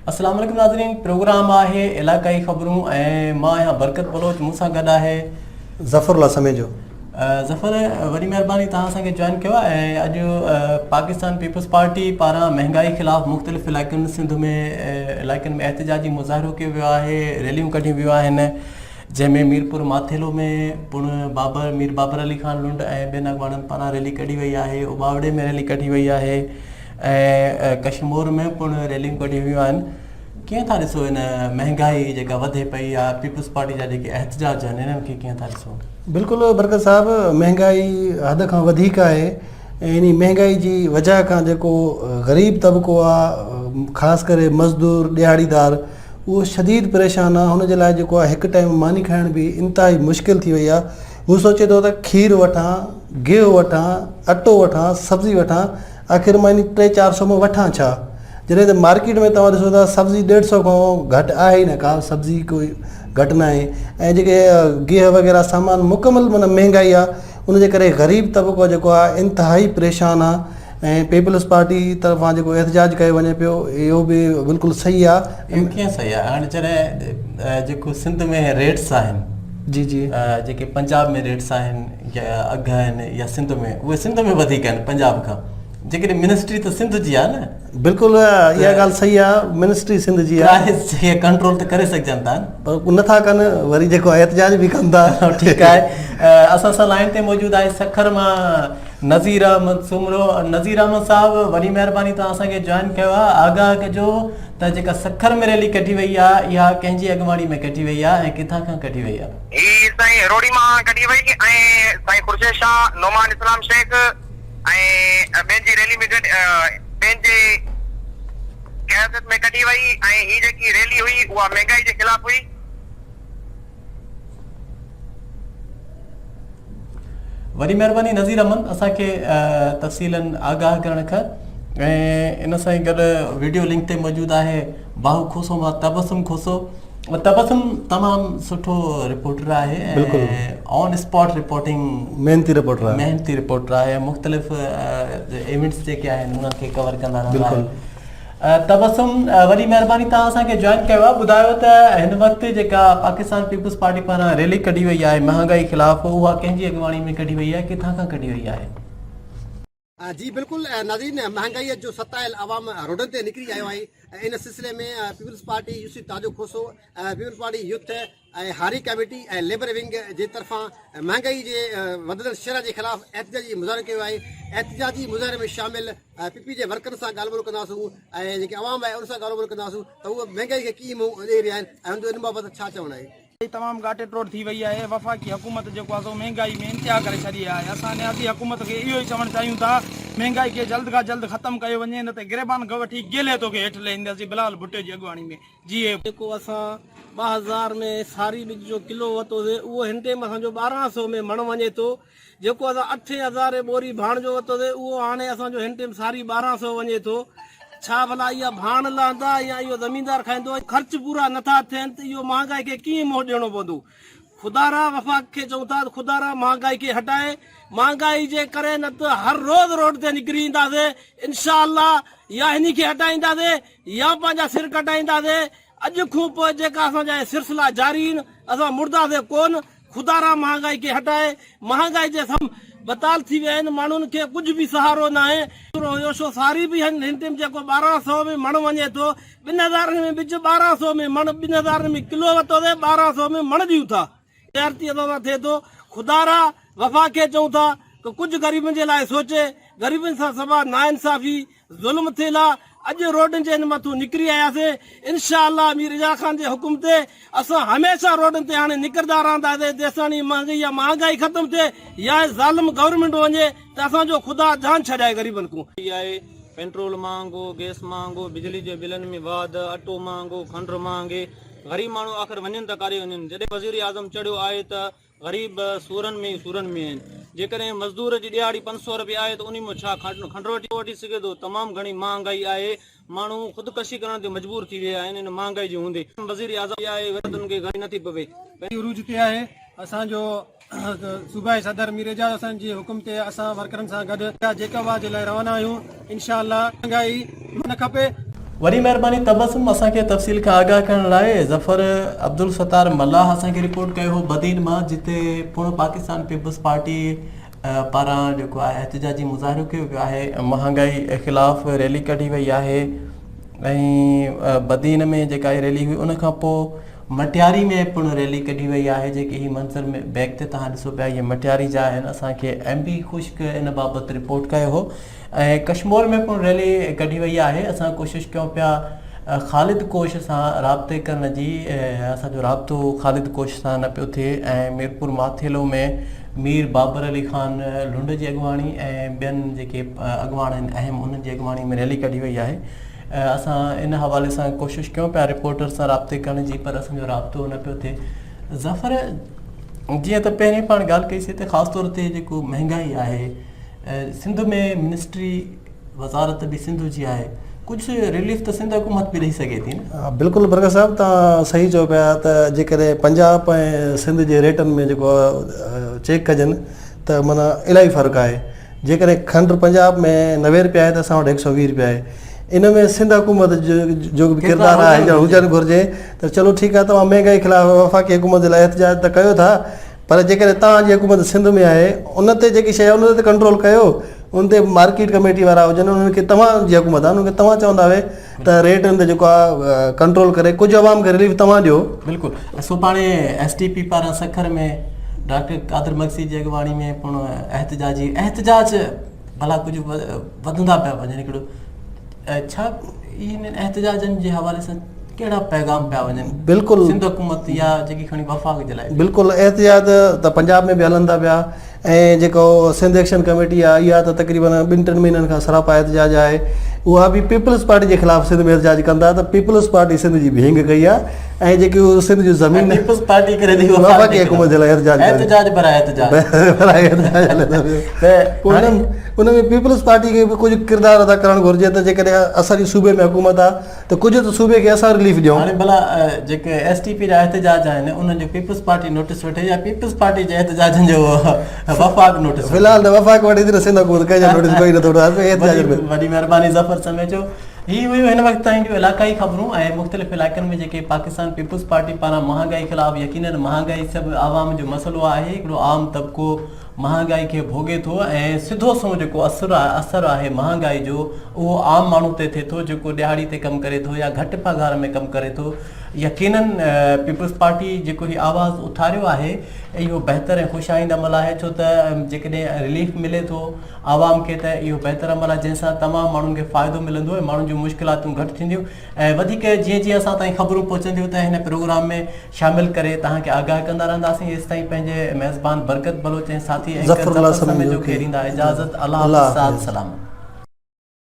السلام عليڪم ناظرين پروگرام آهي علائقائي خبرون ۽ مان آهيان برڪت بلوچ مون سان گڏ آهي ظفر الله سميجو. ظفر وڏي مهرباني توهان اسان کي جوائن ڪيو آهي ۽ اڄ پاڪستان پيپلز پارٽي پاران مهنگائي خلاف مختلف علائقن سنڌ ۾ علائقن ۾ احتجاجي مظاهرو ڪيو ويو آهي ريليون ڪڍيون ويون آهن جنهن ۾ ميرپور ماٿيلو ۾ پڻ بابر مير بابر علي خان لنڊ ۽ ٻين اڳواڻن پاران ريلي ڪڍي وئي آهي اٻاوڙي ۾ ريلي ڪڍي وئي آهي ۽ ڪشمور ۾ پڻ ريليون ڪڍيون ويون آهن ڪيئن ٿا ڏسو ان مهنگائي جيڪا وڌي پئي آهي پيپلز پارٽي جا جيڪي احتجاج آهن انهن کي ڪيئن ٿا ڏسو؟ بلڪل برڪت صاحب مهنگائي حد کان وڌيڪ آهي ۽ انهي مهنگائي جي وجهه کان جيڪو غريب طبقو آهي خاص ڪري مزدور ڏهاڙيدار اهو شديد پريشان آهي هن جي لاء جيڪو آهي هڪ ٽائيم ماني کائڻ به انتهائي مشڪل ٿي وئي آهي هو سوچي ٿو ته کير وٺان گيهه وٺان اٽو وٺان سبزي وٺان آخر مان انهي ٽي چار سو مان وٺان ڇا؟ جڏهن ته مارڪيٽ ۾ توهان ڏسو ٿا سبزي ڏيڍ سو کان گهٽ آهي ئي نه ڪا سبزي ڪوئي گهٽ نه آهي ۽ جيڪي گيهه وغيره سامان مڪمل معنيٰ مهنگائي آهي ان جي ڪري غريب طبقو جيڪو آهي انتهائي پريشان آهي ۽ پيپلز پارٽي طرفان جيڪو احتجاج ڪيو وڃي پيو اهو به بلڪل صحيح آهي. اهو ڪيئن صحيح آهي هاڻي جڏهن جيڪو سنڌ ۾ ريٽس آهن جي جي جيڪي پنجاب ۾ ريٽس آهن يا اگهه آهن يا سنڌ ۾ اهي سنڌ ۾ وڌيڪ آهن پنجاب کان جيڪڏهن منسٽري ته سنڌ جي آهي نه. بلڪل اها ڳالهه صحيح آهي منسٽري سنڌ جي آهي. پرائس کي ڪنٽرول ته ڪري سگهجن ٿا نه. پر نه ٿا ڪن وري جيڪو احتجاج به ڪن ٿا. ٺيڪ آهي اسان سان لائين تي موجود آهي سکر مان نذير احمد سومرو نذير احمد صاحب وڏي مهرباني توهان اسان کي جوائن ڪيو آهي آگاهه ڪجو ته جيڪا سکر ۾ ريلي ڪڍي وئي آهي اها ڪنهن جي اڳواڻي ۾ ڪڍي وئي آهي ۽ ڪٿان کان ڪڍي وئي آهي. هي سائين روهڙي مان ڪڍي وئي ۽ سائين خورشيد شاهه، نعمان اسلام شيخ ۽ ٻين جي ريلي ۾ ٻين جي قيادت ۾ ڪڍي وئي ۽ هي جيڪي ريلي هئي اها مهنگائي جي خلاف هئي. وڏي مهرباني نذير احمد اسان کي تفصيلن آگاهه ڪرڻ کان ۽ ان سان ئي گڏ ويڊيو لنڪ تي موجود آهي باهو کوسو مان تبسم کوسو تبسم تمام سٺو رپورٽر آهي بلڪل آن اسپاٽ رپورٽنگ محنتي رپورٽر آهي محنتي رپورٽر آهي مختلف ايونٽس جيڪي آهن انهن کي ڪور ڪندا رهندا آهن تبسم وڏي مهرباني توهان اسان کي جوائن ڪيو آهي ٻڌايو ته هن وقت جيڪا پاڪستان پيپلز پارٽي پاران ريلي ڪڍي وئي آهي مهانگائي خلاف اها ڪنهن جي اڳواڻي ۾ ڪڍي وئي آهي ڪٿان کان ڪڍي وئي آهي جي بلڪل ناظرين مهانگائي جو ستايل عوام روڊن تي نڪري آيو آهي ان سلسلي ۾ peoples party U C Tajo Khoso peoples party youth ۽ هاري ڪميٽي ۽ ليبر ونگ جي طرفان مهانگائي جي وڌندڙ شرح جي خلاف احتجاجي مظاهرو ڪيو آهي احتجاجي مظاهري ۾ شامل پي پي جي ورڪرن سان ڳالهه ٻولهه ڪنداسون ۽ جيڪي عوام آهي ان سان ڳالهه ٻولهه ڪنداسون ته هو مهانگائي کي ڪيئن منهن ڏئي رهيا آهن ۽ ان جو ان بابت ڇا چوڻ آهي. تمام ڳاٽي ٽوڙ ٿي وئي آهي، وفاقي حڪومت جيڪو آهي سو مهنگائي ۾ انتها ڪري ڇڏي آهي، اسان نيازي حڪومت کي اهو ئي چوڻ چاهيون ٿا مهنگائي کي جلد کان جلد ختم ڪيو وڃي نه ته گريبان کان وٺي گيلي توکي هيٺ لهينداسين بلاول ڀٽي جي اڳواڻي ۾ جيئي. جيڪو اسان 2000 ۾ ساري ٻج جو ڪلو ورتوسي اهو هن ٽيم اسان جو 12 سو ۾ مڻ وڃي ٿو جيڪو اسان اٺين هزارين ٻوري ڀاڻ جو ورتوسي اهو هاڻي اسان جو هن ٽيم ساري 12 سو وڃي ٿو. ڇا ڀلا اها ڀاڻ لهندا يا اهو زميندار کائيندو؟ خرچ پورا نٿا ٿين ته اهو مهانگائي کي ڪيئن منهن ڏيڻو پوندو؟ خدارا وفاق کي چئون ٿا ته خدارا مهانگائي کي هٽائي، مهانگائي جي ڪري نه ته هر روز روڊ تي نڪري اينداسي، انشاء الله يا هني کي هٽائينداسي يا پنهنجا سر ڪٽائينداسي، اڄ کان پوء جيڪا اسان جا اهي سلسلا جاري آهن اسان مڙداسي ڪونه. خدارا مهانگائي کي هٽائي، مهانگائي جي سم بتال ٿي ويا آهن، ماڻهن کي ڪجهه به سهارو ناهي. ايترو هيو سو ساري به هن ٽيم جيڪو 12 سو ۾ مڻ وڃي ٿو، ٻن هزارن ۾ ٻج 12 سو ۾ مڻ، ٻن هزارن ۾ ڪلو ورتوسي 12 سو ۾ مڻ ڏيون ٿا. زيارتي اسان سان ٿئي ٿو، خدارا وفاق کي چئون ٿا ته ڪجهه غريبن جي لاء سوچي، غريبن سان سڀا ناانصافي، ظلم ٿيل آ اڄ روڊن جي هن مٿون نڪري آياسين انشاء الله مير رضا خان جي حڪم تي اسان هميشه روڊن تي هاڻي نڪردا رهنداسين جيستاڻي مهنگي يا مهانگائي ختم ٿئي يا هي ظالم گورنمينٽ وڃي ته اسان جو خدا جان ڇڏائي غريبن کون. آهي پينٽرول مهانگو گئس مهانگو بجلي جي بلن ۾ واڌ اٽو مهانگو کنڊ مهانگي غريب ماڻهو آخر وڃن ته ڪاڏي وڃن جڏهن وزيراعظم چڙهيو آهي ته غريب سورن ۾ ئي سورن ۾ آهن. جيڪڏهن مزدور جي ڏهاڙي 500 رپيا آهي ته انهي مان ڇا کنڊ وٺي سگهي ٿو؟ تمام گهڻي مهانگائي آهي. ماڻهو خودڪشي ڪرڻ تي مجبور ٿي ويا آهن ان مهانگائي جي هوندي. وزير اعظم آهي غريبن کي گهڻي نٿي پوي. عروج تي آهي. اسان جو صوبائي صدر مير اعجاز حسن جي حڪم تي اسان ورڪرن سان گڏ جيڪب آباد جي لاء روانا آهيون انشاء الله مهانگائي نه کپي. وڏي مهرباني تبسم اسان کي تفصيل کان آگاهه ڪرڻ لاء ظفر عبدالستار ملاح اسان کي رپورٽ ڪيو هو بدين مان جتي پڻ پاڪستان پيپلز پارٽي پاران جيڪو آهي احتجاجي مظاهرو ڪيو ويو آهي مهانگائي خلاف ريلي ڪڍي وئي آهي ۽ بدين ۾ جيڪا ريلي هئي ان کان پوء مٽياري ۾ پڻ ريلي ڪڍي وئي آهي جيڪي هي منظر ۾ بيڪ تي توهان ڏسو پيا اهي مٽياري جا آهن اسان کي ايم بي خشڪ ان بابت رپورٽ ڪيو هو ۽ ڪشمور ۾ پڻ ريلي ڪڍي وئي آهي اسان ڪوشش ڪيون پيا خالد ڪوش سان رابطي ڪرڻ جي اسان جو رابطو خالد ڪوش سان نه پيو ٿئي ۽ ميرپور ماٿيلو ۾ مير بابر علي خان لنڊ جي اڳواڻي ۽ ٻين جيڪي اڳواڻ آهن اهم انهن جي اڳواڻي ۾ ريلي ڪڍي وئي آهي اسان ان حوالي سان ڪوشش ڪيون پيا رپورٽر سان رابطي ڪرڻ جي پر اسان جو رابطو نه پيو ٿئي ظفر جيئن ته پهرين پاڻ ڳالهه ڪئي سي ته خاص طور تي جيڪو مهنگائي آهي سنڌ ۾ منسٽري وزارت به سنڌ جي آهي ڪجهه رليف ته سنڌ حڪومت به ڏئي سگهي ٿي نه. بلڪل برڪت صاحب توهان صحيح چئو پيا ته جيڪڏهن پنجاب ۽ سنڌ جي ريٽن ۾ جيڪو چيڪ ڪجن ته معنيٰ الاهي فرق آهي جيڪڏهن کنڊ پنجاب ۾ 90 رپيا آهي ته اسان وٽ 120 رپيا آهي ان ۾ سنڌ حڪومت جو به ڪردار آهي هجڻ گهرجي ته چلو ٺيڪ آهي توهان مهنگائي خلاف وفاقي حڪومت جي لاء احتجاج ته ڪيو ٿا پر جيڪڏهن توهان جي حڪومت سنڌ ۾ آهي ان تي جيڪي شيء آهي ان تي ڪنٽرول ڪيو ان تي مارڪيٽ ڪميٽي وارا هجن انهن کي توهان جي حڪومت آهي انهن کي توهان چوندا هئي ته ريٽ ان تي جيڪو آهي ڪنٽرول ڪري ڪجهه عوام کي رليف توهان ڏيو. بلڪل سڀاڻي ايس ٽي پي پاران سکر ۾ ڊاڪٽر قادر مگسي جي اڳواڻي ۾ پڻ احتجاجي احتجاج ڀلا ڪجهه وڌندا پيا وڃن هڪڙو ڇا انهن احتجاجن جي حوالي سان ڪهڙا پيغام پيا وڃن بلڪل سنڌ حڪومت يا جيڪي کڻي وفاق جي لاء بلڪل احتجاج ته پنجاب ۾ به هلن ٿا پيا ۽ جيڪو سنڌ ايڪشن ڪميٽي آهي اها ته تقريبن ٻن ٽن مهينن کان سراپا احتجاج آهي اها به پيپلز پارٽي جي خلاف سنڌ ۾ احتجاج ڪن ٿا ته پيپلز پارٽي سنڌ جي ڀينگ ڪئي آهي ۽ جيڪي سنڌ جون زمين پيپلز پارٽي ڪري ٿي وفاقي حڪومت جي لاء احتجاج احتجاج برائي احتجاج برائي احتجاج هلي ٿو پيو ان ۾ پيپلز پارٽي کي به ڪجهه ڪردار ادا ڪرڻ گهرجي ته جيڪڏهن اسان جي صوبي ۾ حڪومت آهي ته ڪجهه ته صوبي کي اسان رليف ڏيون. هاڻي ڀلا جيڪي ايس ٽي پي جا احتجاج آهن انهن جو پيپلز پارٽي نوٽيس وٺي يا پيپلز پارٽي جي احتجاجن جو وفاق نوٽيس وٺي. في الحال ته وفاق وٺي ٿي نه سنڌ حڪومت ڪنهن جو نوٽيس ڪوئي نٿو وٺي احتجاجن ۾. وڏي مهرباني ظفر سميجو. هي هيون هن وقت تائين جون علاقائي خبرون ۽ مختلف علائقن ۾ جيڪي پاڪستان پيپلز پارٽي پاران مهانگائي خلاف يقينن مهانگائي سڀ عوام جو مسئلو آهي هڪڙو عام طبقو مهانگائي کي ڀوڳي ٿو ۽ سڌو سنئون جيڪو اثر اثر آهي مهانگائي جو اهو عام ماڻهو تي ٿئي ٿو جيڪو ڏهاڙي تي ڪم ڪري ٿو يا گهٽ پگهار ۾ ڪم ڪري ٿو يقينن پيپلز پارٽي جيڪو هي آواز اٿاريو آهي اهو بهتر ۽ خوش آئند عمل آهي ڇو ته جيڪڏهن رليف ملي ٿو عوام کي ته اهو بهتر عمل آهي جنهن سان تمام ماڻهن کي فائدو ملندو ۽ ماڻهن جون مشڪلاتون گهٽ ٿينديون ۽ وڌيڪ جيئن جيئن اسان تائين خبرون پهچنديون ته هن پروگرام ۾ شامل ڪري توهان کي آگاهه ڪندا رهنداسين ايستائين پنهنجي ميزبان برڪت بلوچ ۽ ساٿي اينڪر ظفر سميجو کي ڏيندا اجازت الله حافظ ساٿ سلامت.